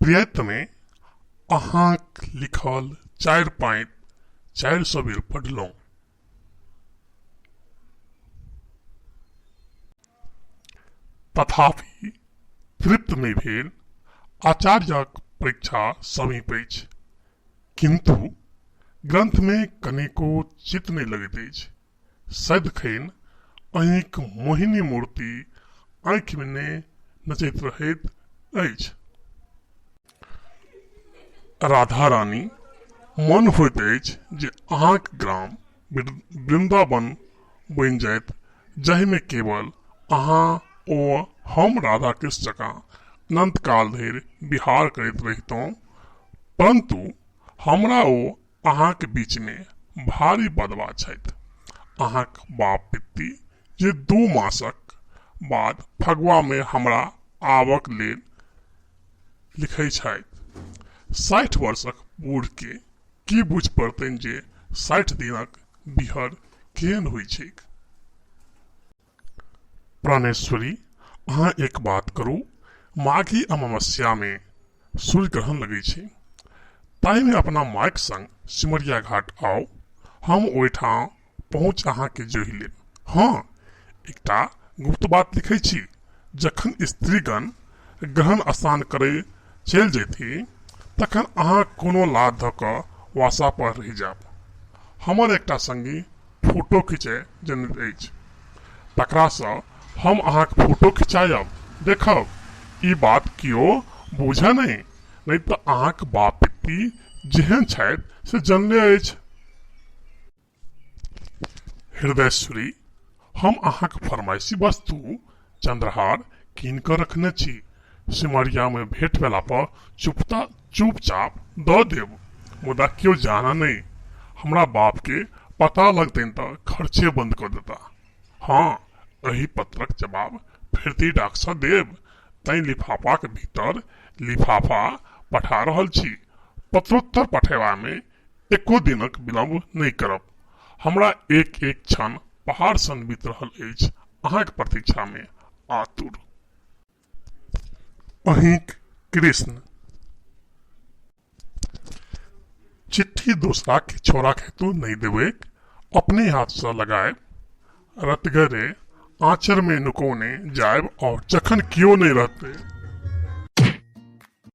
प्रियतमे, अहाँक लिखल चारि पाँति 400 बेर पढ़लहुँ। तथापि तृप्त नहि भेल। आचार्यक परीक्षा समीप अछि, किन्तु ग्रन्थमे कनेको चित्त नहि लगैत अछि। सदिखन अहीँक मोहिनी मूर्ति आँखिमे नचैत रहैत अछि। राधा रानी, मन होइत अछि जे अहाँक ग्राम वृन्दावन बनि जाइत जाहिमे केवल अहाँ ओ हम राधा-कृष्ण जकाँ अनन्त काल धरि विहार करैत रहितहुँ। परन्तु हमरा ओ अहाँक बीचमे भारी बदबा छथि। अहाँक बाप-पित्ती जे 2 मासक बाद फगुआमे हमरा आबक लेल लिखै छथि। 60 वर्षक बूढ़केँ की बूझि पड़तनि जे 60 दिनक बीहड़ केहन होइ छैक? प्राणेश्वरी, अहाँ एक बात करू। माघी अमावस्यामे सूर्यग्रहण लगै छै। ताहिमे अपना मायक संग सिमरिया घाट आउ। हम ओहिठाम पहुँचि अहाँकेँ जोहि लेब। हँ, एकटा गुप्त बात लिखै छी। जखन स्त्रीगण ग्रहण स्नान करय चलि जयथिन तखन अहाँ कोनो लात धऽ कऽ वासा पर रहि जायब। हमर एकटा संगी फोटो खिचय जनैत अछि। तकरासँ हम अहाँक फोटो खिचायब। देखब, ई बात केओ बूझय नहि, नहि तऽ अहाँक बाप-पित्ती जेहन छथि से जनले अछि। हृदयश्री, हम अहाँक फरमाइशी वस्तु चन्द्रहार कीनि कऽ रखने छी। सिमरियामे भेंट भेलापर चुपचाप दऽ देब। मुदा केओ जानय नहि। हमरा बापकेँ पता लगतनि तऽ खर्चे बन्द कऽ देताह। हँ, एहि पत्रक जवाब फिरती डाकसँ देब, तैँ लिफाफाक भीतर लिफाफा पठा रहल छी। पत्रोत्तर पठयबामे एको दिनक विलम्ब नहि करब। हमरा एक-एक क्षण पहाड़ सन बीत रहल अछि अहाँक प्रतीक्षामे आतुर। अहींक कृष्ण। चिट्ठी दोसराक छोड़ाक हेतु नहि देबैक, अपने हाथसँ लगायब। रतिगरे आँचरमे नुकौने जायब आओर जखन केओ नहि रहतै